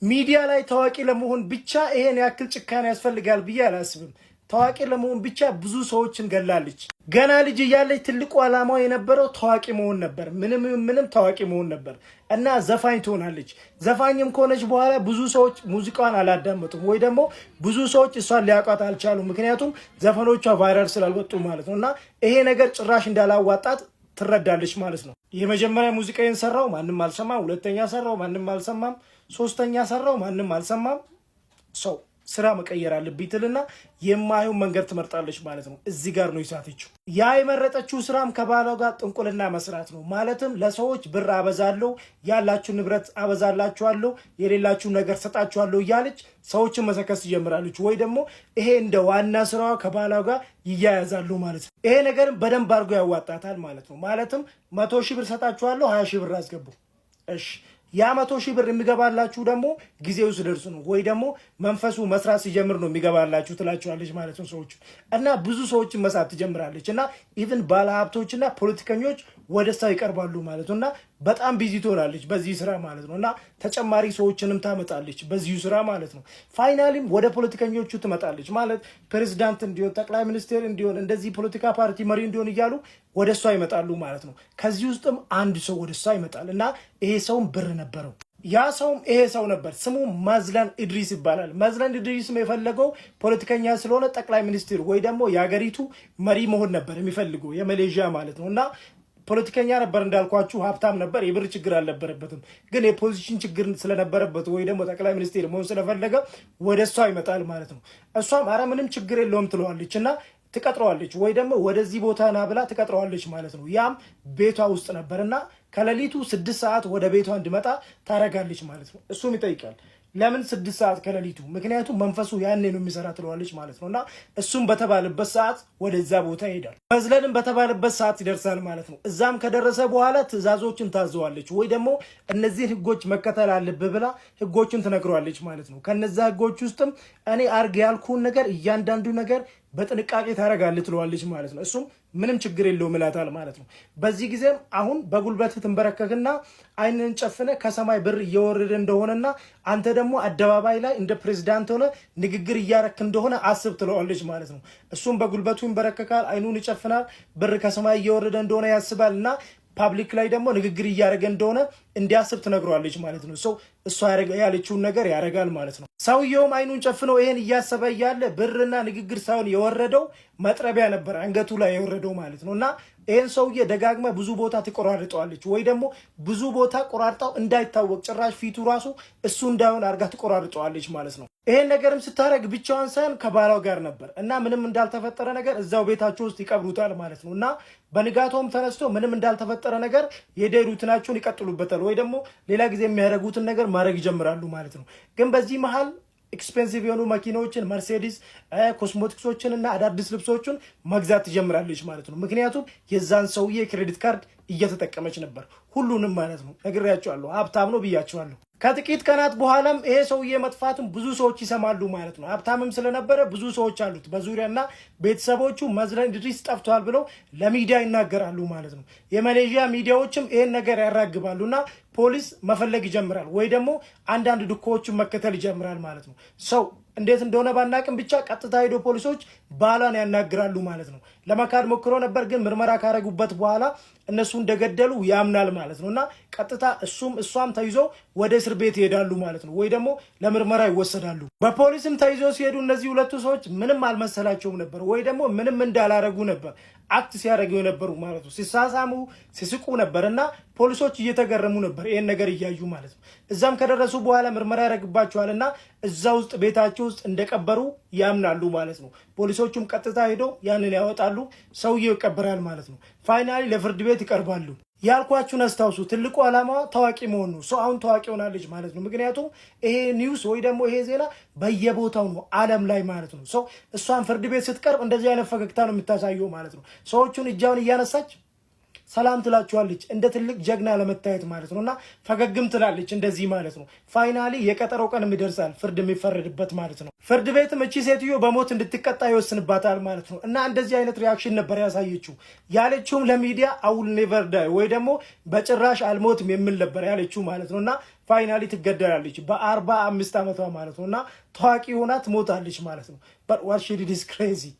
ሚዲያ ላይ ታዋቂ ለመሆን ብቻ ይሄን ያክል ጭካኔ ያስፈልጋል ብዬ አላስብም። ታዋቂ ለመሆን ብቻ ብዙ ሰዎችን ገላለች። ገና ልጅ እያለች ትልቁ ዓላማው የነበረው ታዋቂ መሆን ነበር። ምንም ምንም ታዋቂ መሆን ነበር እና ዘፋኝ ትሆናለች። ዘፋኝም ከሆነች በኋላ ብዙ ሰዎች ሙዚቃዋን አላዳመጡም ወይ ደግሞ ብዙ ሰዎች እሷን ሊያውቋት አልቻሉም። ምክንያቱም ዘፈኖቿ viral ስላልወጡ ማለት ነው። እና ይሄ ነገር ጭራሽ እንዳላዋጣት ትረዳለች ማለት ነው። የመጀመሪያ ሙዚቃዬን ሰራው፣ ማንም አልሰማም። ሁለተኛ ሰራው፣ ማንም አልሰማም። ሶስተኛ ሰራው፣ ማንም አልሰማም። So ስራ መቀየር አለብኝ ትልና የማይሆን መንገድ ትመርጣለች ማለት ነው። እዚህ ጋር ነው የሳተችው። ያ የመረጠችው ስራም ከባሏ ጋር ጥንቁልና መስራት ነው። ማለትም ለሰዎች ብር አበዛለሁ፣ ያላችሁ ንብረት አበዛላችኋለሁ፣ የሌላችሁ ነገር ሰጣችኋለሁ እያለች ሰዎችን መሰከስ ትጀምራለች። ወይ ደግሞ ይሄ እንደ ዋና ስራዋ ከባሏ ጋር ይያያዛሉ ማለት ነው። ይሄ ነገርም በደንብ አድርጎ ያዋጣታል ማለት ነው። ማለትም 100,000 ብር ሰጣችኋለሁ፣ 20,000 ብር አስገቡ። እሺ፣ ያ 100,000 ብር የሚገባላችሁ ደግሞ ጊዜው ሲደርሱ ነው፣ ወይ ደግሞ መንፈሱ መስራት ሲጀምር ነው የሚገባላችሁ ትላችኋለች ማለት ነው ሰዎቹ። እና ብዙ ሰዎችን መሳብ ትጀምራለች እና even ባለሀብቶችና ፖለቲከኞች ወደ እሷ ይቀርባሉ ማለት ነው። እና በጣም busy ትሆናለች በዚህ ስራ ማለት ነው። እና ተጨማሪ ሰዎችንም ታመጣለች በዚሁ ስራ ማለት ነው። Finally ም ወደ ፖለቲከኞቹ ትመጣለች፣ ማለት ፕሬዚዳንት እንዲሆን፣ ጠቅላይ ሚኒስቴር እንዲሆን፣ እንደዚህ ፖለቲካ ፓርቲ መሪ እንዲሆን እያሉ ወደ እሷ ይመጣሉ ማለት ነው። ከዚህ ውስጥም አንድ ሰው ወደ እሷ ይመጣል እና ይሄ ሰውም ብር ነበረው። ያ ሰውም ይሄ ሰው ነበር። ስሙ መዝለን ኢድሪስ ይባላል። መዝለን ኢድሪስም የፈለገው ፖለቲከኛ ስለሆነ ጠቅላይ ሚኒስትር ወይ ደግሞ የሀገሪቱ መሪ መሆን ነበር የሚፈልገው፣ የመሌዥያ ማለት ነው። እና ፖለቲከኛ ነበር እንዳልኳችሁ፣ ሀብታም ነበር። የብር ችግር አልነበረበትም። ግን የ position ችግር ስለነበረበት ወይ ደግሞ ጠቅላይ ሚኒስትር መሆን ስለፈለገ ወደ እሷ ይመጣል ማለት ነው። እሷም አረ ምንም ችግር የለውም ትለዋለች እና ትቀጥረዋለች፣ ወይ ደግሞ ወደዚህ ቦታ ና ብላ ትቀጥረዋለች ማለት ነው። ያም ቤቷ ውስጥ ነበር እና ከሌሊቱ 6 ሰዓት ወደ ቤቷ እንዲመጣ ታደርጋለች ማለት ነው። እሱም ይጠይቃል፣ ለምን 6 ሰዓት ከሌሊቱ? ምክንያቱም መንፈሱ ያኔ ነው የሚሰራ ትለዋለች ማለት ነው። እና እሱም በተባለበት ሰዓት ወደዛ ቦታ ይሄዳል። መዝለንም በተባለበት ሰዓት ይደርሳል ማለት ነው። እዛም ከደረሰ በኋላ ትዕዛዞችን ታዘዋለች፣ ወይ ደግሞ እነዚህን ህጎች መከተል አለብህ ብላ ህጎችን ትነግረዋለች ማለት ነው። ከነዛ ህጎች ውስጥም እኔ አርግ ያልኩህን ነገር እያንዳንዱ ነገር በጥንቃቄ ታደርጋለህ ትለዋለች ማለት ነው። እሱም ምንም ችግር የለውም ይላታል ማለት ነው። በዚህ ጊዜም አሁን በጉልበት ትንበረከክና ዓይንህን ጨፍነህ ከሰማይ ብር እየወረደ እንደሆነና አንተ ደግሞ አደባባይ ላይ እንደ ፕሬዚዳንት ሆነህ ንግግር እያረክ እንደሆነ አስብ ትለዋለች ማለት ነው። እሱም በጉልበቱ ይንበረከካል፣ ዓይኑን ይጨፍናል፣ ብር ከሰማይ እየወረደ እንደሆነ ያስባል እና public ላይ ደግሞ ንግግር እያደረገ እንደሆነ እንዲያስብ ትነግረዋለች ማለት ነው። So እሷ ያለችውን ነገር ያደርጋል ማለት ነው። ሰውየውም አይኑን ጨፍኖ ይሄን እያሰበ እያለ ብርና ንግግር ሳይሆን የወረደው መጥረቢያ ነበር አንገቱ ላይ የወረደው ማለት ነው። እና ይሄን ሰውዬ ደጋግማ ብዙ ቦታ ትቆራርጠዋለች፣ ወይ ደግሞ ብዙ ቦታ ቆራርጣው እንዳይታወቅ ጭራሽ ፊቱ ራሱ እሱ እንዳይሆን አድርጋ ትቆራርጠዋለች ማለት ነው። ይሄን ነገርም ስታደርግ ብቻዋን ሳይሆን ከባሏ ጋር ነበር እና ምንም እንዳልተፈጠረ ነገር እዛው ቤታቸው ውስጥ ይቀብሩታል ማለት ነው። እና በንጋታውም ተነስቶ ምንም እንዳልተፈጠረ ነገር የ day routine ኣቸውን ይቀጥሉበታል፣ ወይ ደግሞ ሌላ ጊዜ የሚያደርጉትን ነገር ማድረግ ይጀምራሉ ማለት ነው። ግን በዚህ መሀል expensive የሆኑ መኪናዎችን፣ መርሴዲስ፣ ኮስሞቲክሶችን እና አዳዲስ ልብሶችን መግዛት ትጀምራለች ማለት ነው። ምክንያቱም የዛን ሰውዬ credit card እየተጠቀመች ነበር። ሁሉንም ማለት ነው። ነግሬያቸዋለሁ። ሀብታም ነው ብያቸዋለሁ። ከጥቂት ቀናት በኋላም ይሄ ሰውዬ መጥፋቱን ብዙ ሰዎች ይሰማሉ ማለት ነው። ሀብታምም ስለነበረ ብዙ ሰዎች አሉት በዙሪያና ቤተሰቦቹ መዝለን ኢድሪስ ጠፍቷል ብለው ለሚዲያ ይናገራሉ ማለት ነው። የማሌዥያ ሚዲያዎችም ይሄን ነገር ያራግባሉ እና ፖሊስ መፈለግ ይጀምራል፣ ወይ ደግሞ አንዳንድ ዱካዎችን መከተል ይጀምራል ማለት ነው። So እንዴት እንደሆነ ባናቅም ብቻ ቀጥታ ሄዶ ፖሊሶች ባሏን ያናግራሉ ማለት ነው። ለመካድ ሞክሮ ነበር፣ ግን ምርመራ ካረጉበት በኋላ እነሱ እንደገደሉ ያምናል ማለት ነው። እና ቀጥታ እሱም እሷም ተይዞ ወደ እስር ቤት ይሄዳሉ ማለት ነው፣ ወይ ደግሞ ለምርመራ ይወሰዳሉ። በፖሊስም ተይዞ ሲሄዱ እነዚህ ሁለቱ ሰዎች ምንም አልመሰላቸውም ነበር፣ ወይ ደግሞ ምንም እንዳላረጉ ነበር act ሲያደርጉ የነበሩ ማለት ነው። ሲሳሳሙ ሲስቁ ነበር እና ፖሊሶች እየተገረሙ ነበር ይህን ነገር እያዩ ማለት ነው። እዛም ከደረሱ በኋላ ምርመራ ያደርግባቸዋል እና እዛ ውስጥ ቤታቸው ውስጥ እንደቀበሩ ያምናሉ ማለት ነው። ፖሊሶቹም ቀጥታ ሄደው ያንን ያወጣሉ፣ ሰውየው ይቀበራል ማለት ነው። Finally ለፍርድ ቤት ይቀርባሉ። ያልኳችሁን አስታውሱ። ትልቁ ዓላማዋ ታዋቂ መሆን ነው። So አሁን ታዋቂ ሆናለች ማለት ነው። ምክንያቱም ይሄ news ወይ ደግሞ ይሄ ዜና በየቦታው ነው ዓለም ላይ ማለት ነው። So እሷን ፍርድ ቤት ስትቀርብ እንደዚህ አይነት ፈገግታ ነው የምታሳየው ማለት ነው። ሰዎቹን እጃውን እያነሳች ሰላም ትላቸዋለች፣ እንደ ትልቅ ጀግና ለመታየት ማለት ነው። እና ፈገግም ትላለች እንደዚህ ማለት ነው። Finally የቀጠሮ ቀንም ይደርሳል፣ ፍርድ የሚፈረድበት ማለት ነው። ፍርድ ቤትም እቺ ሴትዮ በሞት እንድትቀጣ ይወስንባታል ማለት ነው። እና እንደዚህ አይነት reaction ነበር ያሳየችው። ያለችውም ለሚዲያ "I will never die" ወይ ደግሞ በጭራሽ አልሞትም የሚል ነበር ያለችው ማለት ነው። እና finally ትገደላለች በ45 ዓመቷ ማለት ነው። እና ታዋቂ ሆና ትሞታለች ማለት ነው። But what she did is crazy.